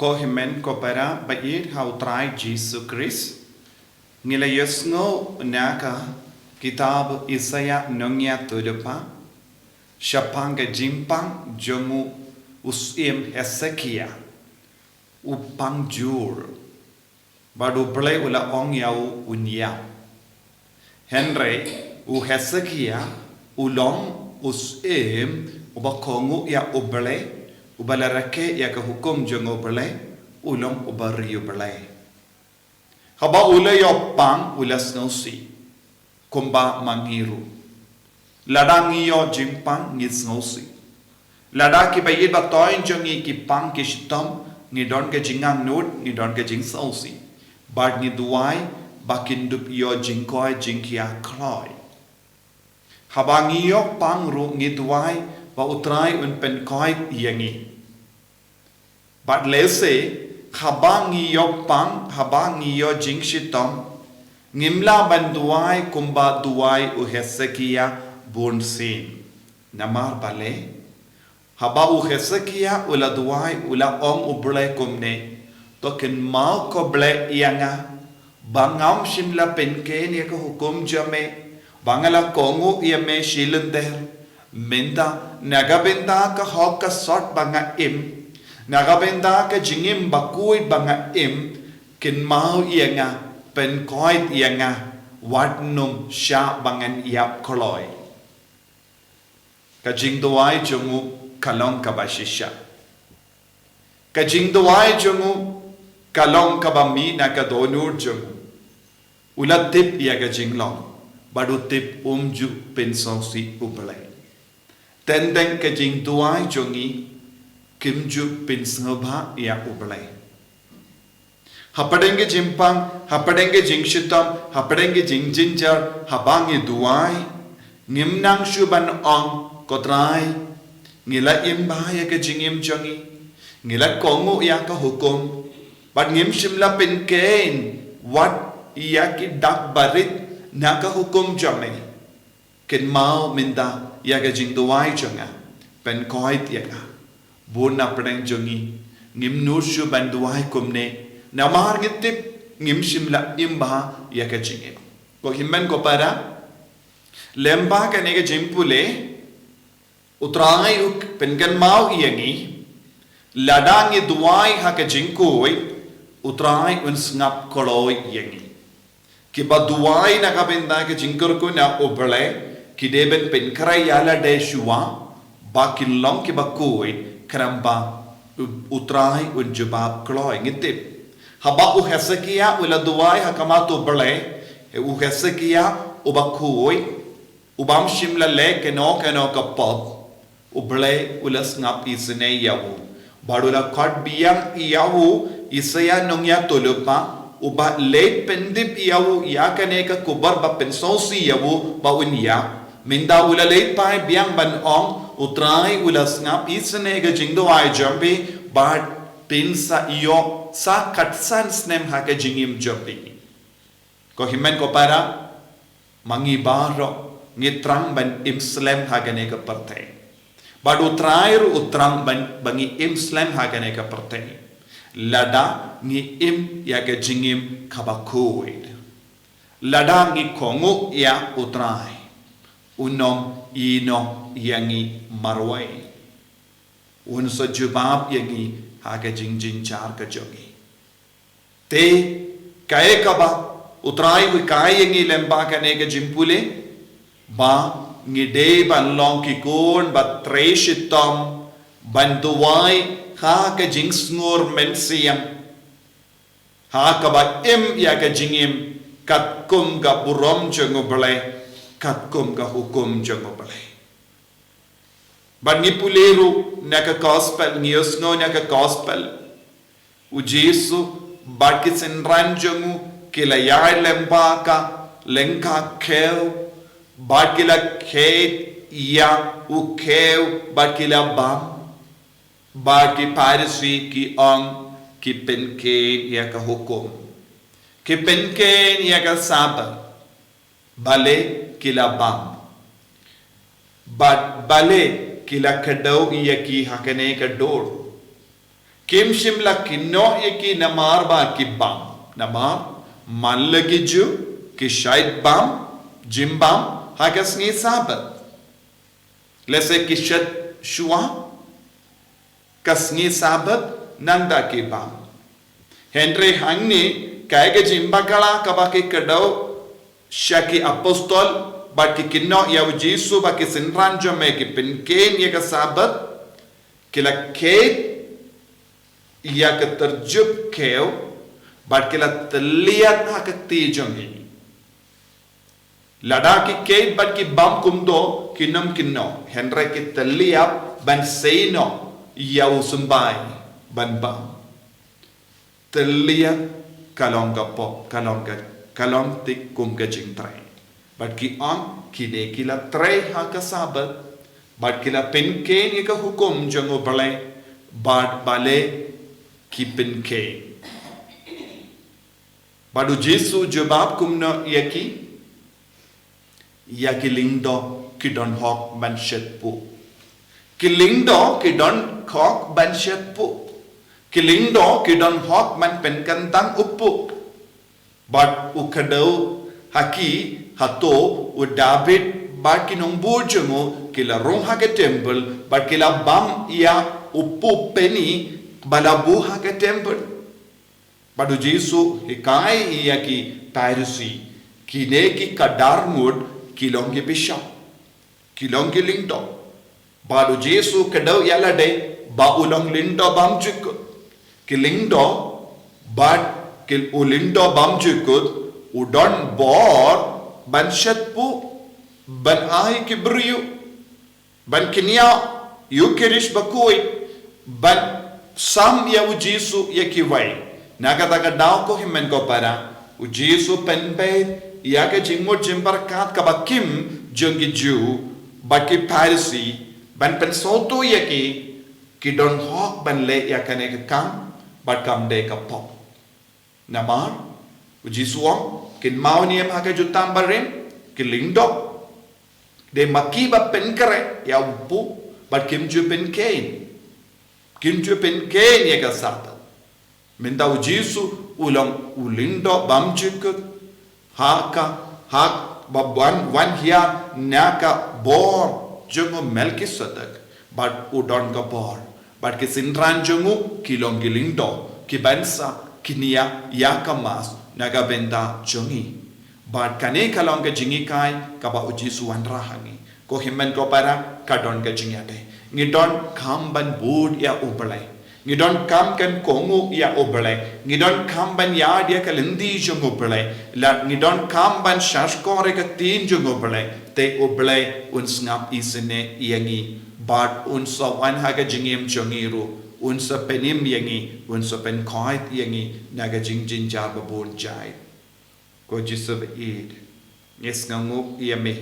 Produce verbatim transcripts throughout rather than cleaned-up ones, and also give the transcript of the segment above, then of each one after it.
Ko hynmen ko para ba ïeit ha u Trai Jisu Khrist, ngi la ïohsngew na ka kitab Isaïah nongïathuhlypa, shaphang ka jingpang jong u syiem Hesekiah, u pang jur. Bad U Blei u la ong ïa u un ïap. Hynrei u Hesekiah u long u syiem uba kohnguh ïa U Blei, uba la rakhe ïa ka hukum jong U Blei, u long uba ri U Blei. Haba u la ïoh pang u la sngewsih, kumba ma ngi ruh. Lada ngi ïoh jingpang ngi sngewsih. Lada kiba ïeit ba thoiñ jong ngi ki pang ki shitom, ngi don ka jingangnud, ngi don ka jingsngewsih. Bad ngi duwai ba kin dup ïoh jingkoit jingkhiah kloi. Haba ngi ïoh pang ruh ngi duwai ba U Trai un pynkoit ïa ngi. Bad lehse, haba ngi ïoh pang, haba ngi ïoh jingshitom, ngim lah ban duwai kumba duwai u Hesekiah bunsien. Namar balei? Haba u Hesekiah u la duwai u la ong U Blei kumne, to kynmaw ko Blei ïa nga, ba ngam shym la pynkheiñ ïa ka hukum jong me, ba nga la kohnguh ïa me shi lynter. Mynta, na ka bynta ka hok ka sot ba nga im, na ka bynta ka jingim bakhuid ba nga im, kynmaw ïa nga, pynkoit ïa nga, wat nym shah ba ngan ïap kloi. Ka jingduwai jong u ka long kaba shisha. Ka jingduwai jong u ka long kaba mih na ka dohnud jong u. U la tip ïa ka jinglong, bad u tip um ju pynsngewsih U Blei. Teng teng ka jingduwai jong ngi kim ju pynsngewbha ïa U Blei. Hapdeng ka jingpang, hapdeng ka jingshitom, hapdeng ka jingjynjar, haba ngi duwai, ngim nang shuh ban ong, ko Trai, ngi la im bha ïa ka jingim jong ngi, ngi la kohnguh ïa ka hukum, bad ngim shym la pynkheiñ wat ïa ki dak barit na ka hukum jong me. Kynmaw mynta ïa ka jingduwai jong nga, pynkoit ïa nga. Bun na pdeng jong ngi, ngim nud shuh ban duwai kumne, namar ngi tip ngim shym la im bha ïa ka jingim. Ko hynmen ko para, lyngba kane ka jingpule, U Trai u pynkynmaw ïa ngi, lada ngi duwai ha ka jingkhuid, U Trai un sngap kloi ïa ngi. Kiba duwai na ka bynta ka jingkyrkhu na U Blei, ki dei ban pynkhreh ïa lade shuwa, ba kin long kiba khuid, khnang ba U, U Trai un jubab kloi ngi tip. Haba u Hesekiah u la duwai ha khmat U Blei, u Hesekiah uba khuid, u bym shym la leh kano kano ka pop, U Blei u la sngap isynei ïa u. Bad u la khot biang ïa u Isaïah nongïathuhlypa, uba leit pyndep ïa u ïa kane ka khubor ba pynsngewsih ïa u ba un ïap. Mynta u la leit phai biang ban ong, U Trai u la sngap isynei ka jingduwai jong phi, bad phin sa ïoh sa khatsan snem ha ka jingim jong phi. Ko hynmen ko para, ma ngi baroh ngi thrang ban im slem ha kane ka pyrthei. Bad U Trai ruh u thrang ban, ba ngi im slem ha kane ka pyrthei. Lada ngi im ïa ka jingim kaba khuid. Lada ngi kohnguh ïa U Trai, un ym ïehnoh ïa ngi marwei. Un sa jubab ïa ngi ha ka jingjynjar ka jong ngi. Te, kaei kaba U Trai u hikai ïa ngi lyngba kane ka jingpule, ba ngi dei ban long ki khun ba trei shitom, ban duwai ha ka jingsngur mynsiem, ha kaba im ïa ka jingim katkum ka burom jong U Blei, katkum ka hukum jong U Blei. Bad ngi pule ruh na ka gospel, ngi ïohsngew na ka gospel, u Jisu bad ki synran jong u ki la ïaid lyngba ka lyngkha khew, bad ki la kheit ïa u khew, bad ki la bam. Bad ki Pharisi ki ong, ki pynkheiñ ïa ka hukum, ki pynkheiñ ïa ka Sabbath. Balei ki la bam? Bad balei ki la kdew ïa ki ha kane ka dur? Kim shym la kynnoh ïa ki namar ba ki bam. Namar man la ki Jiw ki shait bam, jingbam ha ka sngi Sabbath. Lehse ki shet shuwa ka sngi Sabbath nangta ki bam. Hynrei hangne kaei ka jingbakla kaba ki kdew sha ki apostol bad ki kynnoh ïa u Jisu ba ki synran jong me ki pynkheiñ ïa ka Sabbath, ki la kheiñ ïa ka tyrjup kiew bad ki la tylliat ha ka kti jong ngi. Lada ki kheiñ bad ki bam kumto kim kynnoh, hynrei ki tylliat ban sei noh ïa u symbai ban bam. Tylliat ka long ka pop, ka long ka, ka long thik kum ka jingtrei. Bad ki ong kine ki la trei ha ka Sabbath bad ki la pynkheiñ ïa ka hukum jong U Blei bad balei ki pynkheiñ. Bad u Jisu u jubab kumno ïa ki? Ïa ki lyngdoh ki don hok ban shet puh. Ki lyngdoh ki don hok ban shet puh. Ki lyngdoh ki don hok ban pynkyntang u puh. Bad u kdew ha ki, hato u Dabid bad ki nongbud jong u ki la rung ha ka templ bad ki la bam ïa u puh peni ba la buh ha ka templ? Bad u Jisu u hikai ïa ki Pharisi, kine ki khadar ngut ki long ki bishop, ki long ki lyngdoh. Bad u Jisu u kdew ïa lade ba u long lyngdoh bymjukut. Ki lyngdoh bad ki, u lyngdoh bymjukut u don bor ban shet puh, ban ai ki briew, ban kynnoh ïa u Khrist bakhuid, ban sam ïa u Jisu ïa kiwei. Na kata ka daw ko hynmen ko para, u Jisu u pynbeit ïa ka jingmut jingpyrkhat kaba khim jong ki Jiw bad ki Pharisi ban pynsngewthuh ïa ki, ki don hok ban leh ïa kane ka kam bad kam dei ka pop. Namar u Jisu u ong, kynmaw ne em ha ka jutang barim, ki lyngdoh, dei ma ki ba pynkhreh ïa u puh bad kim ju pynkheiñ, kim ju pynkheiñ ïa ka Sabbath. Mynta u Jisu u long u lyngdoh bymjukut, ha ka, ha kaba wan, wan hiar na ka bor jong u Melkisedek, bad u don ka bor, bad ki synran jong u ki long ki lyngdoh kiban sa kynnoh ïa ka Mass na ka bynta jong ngi. Bad kane ka long ka jinghikai kaba u Jisu u wanrah ha ngi. Ko hynmen ko para, ka don ka jingïadei. Ngi donkam ban bud ïa U Blei. Ngi donkam ban kohnguh ïa U Blei. Ngi donkam ban ïada ïa ka lynti jong U Blei. Lada ngi donkam ban shahshkor ïa ka ktien jong U Blei, te U Blei un sngap isynei ïa ngi. Bad un sa wan ha ka jingim jong ngi ruh, un sa pynim ïa ngi, un sa pynkhuid ïa ngi na ka jingjynjar babun jait. Ko Jisu ba ïeit, ngi sngewnguh ïa me,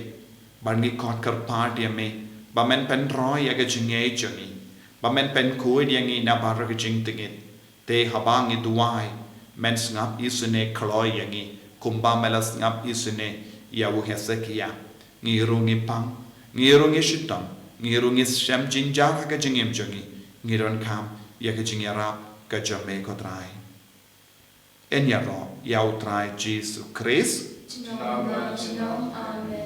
bad ngi khot kyrpad ïa me ba men pynroi ïa ka jingngeit jong ngi, ba men pynkhuid ïa ngi na baroh ki jingtngit. Te haba ngi duwai, men sngap isynei kloi ïa ngi, kumba me la sngap isynei ïa u Hesekiah. Ngi ruh ngi pang, ngi ruh ngi shitom, ngi ruh ngi shem jynjar ha ka jingim jong ngi. Ngi donkam ïa ka jingïarap ka jong me ko Trai. Yn ïaroh ïa u Trai Jisu Khrist. Junom la junom. Amen.